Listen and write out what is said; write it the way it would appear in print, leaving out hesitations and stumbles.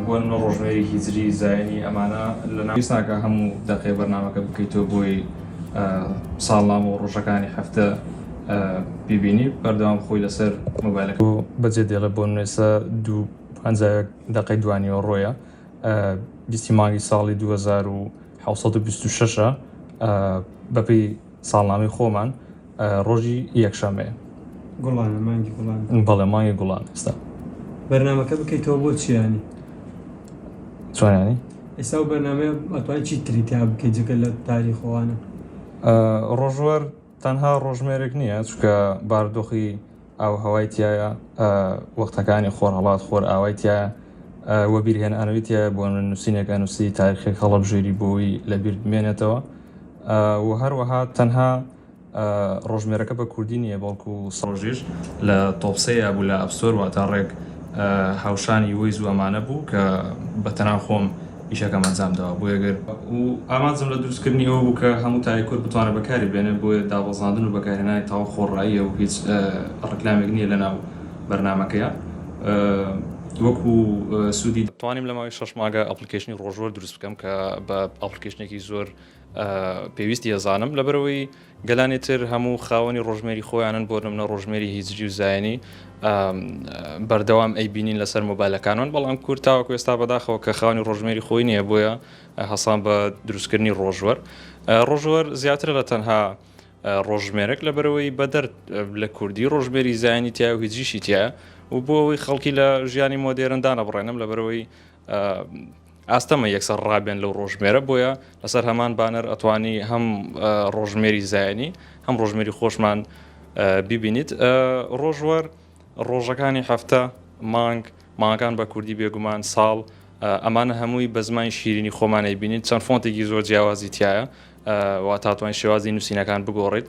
بۆ نمونە ڕۆژمێری هیجری، زایینی ئەمانە لە ناو. پێویست ناکا هەموو دەقێ بەرنامەکە بکەیتەوە بۆی ساڵنامە و ڕۆژەکانی هەفتە بیبینی، بەردەوام خۆی لەسەر مۆبایلەکە. بەجێ دێڵێ. بۆ نمونە ئێستا دوو 51 دەقەی دوانیوەڕۆیە، بیستی مانگی ساڵی 2726 ە بەپێی ساڵنامەی خۆمان ڕۆژی یەکشەممەیە. گوڵانە، مانگی گوڵان. بەڵێ مانگی گوڵان ئێستا. بەرنامەکە بکەیتەوە بۆ چی یانی؟ چۆن یانی؟ ئێستا ئەو بەرنامەیە ئەتوانی چی تری تیا بکەیت جگە لە تاریخ و ئەوانە؟ ڕۆژوەر تەنها ڕۆژمێرێک نییە چونکە بارودۆخی ئاووهەوای تیایە، وەختەکانی خۆرهەڵات خۆرئاوای تیایە، وەبیرهێنانەوەی تیایە بۆ من نووسینێک ئەنووسی تاریخێک هەڵەبژێری بۆی لەبیر بمێنێتەوە و هەروەها تەنها ڕۆژمێرەکە بە کوردی نییە بەڵکو ڕۆژیش لە top سێیا بوو لە App Store واتە ڕێک هاوشانی Waze و ئەمانە بوو کە بە تەنها خۆم ئیشەکەم ئەنجام داوە بۆیە گەر و ئامانجم لە دروستکردنی ئەوە بوو کە هەموو تای کورد بتوانێت بەکاری بێنێت بۆیە دابەزاندن و بەکارهێنانی تەواو خۆڕاییە و هیچ ڕیکلامێک نییە لەناو بەرنامەکەیا وەکو سوودی توانیم لە ماوەی شەش مانگە application ی ڕۆژوەر دروست بکەم کە بە application ێکی زۆر پێویستی ئەزانم لەبەرەوەی گەلانی تر هەموو خاوەنی ڕۆژمێری خۆیانن بۆ نمونە ڕۆژمێری هیجری و زایینی بەردەوام ئەیبینین لەسەر مۆبایلەکانمان بەڵام کورد تاوەکو ئێستا بەداخەوە کە خاوەنی ڕۆژمێری خۆی نییە بۆیە هەسان بە دروستکردنی ڕۆژوەر ڕۆژوەر زیاترە لە تەنها ڕۆژمێرێک لەبەرەوەی بەدەر لە کوردی ڕۆژمێری زایینی تیا و هیجریشی تیا و بۆ ئەوەی خەڵکی لە ژیانی مۆدێرن دانەبڕێنم لەبەرەوەی ئاستەمە یەکسەر ڕابێن لەو ڕۆژمێرە بۆیە لەسەر هەمان بانەر ئەتوانی هەم ڕۆژمێری زایانی هەم ڕۆژمێری خۆشمان ببینیت ڕۆژوەر ڕۆژەکانی هەفتە مانگ مانگان بە کوردی بێگومان ساڵ ئەمانە هەمووی بە زمانی شیرینی خۆمانەی بینیت چەند فۆنتێکی زۆر جیاوازی تایە وا تاتوانین شێوازی نووسینەکان بگۆڕیت.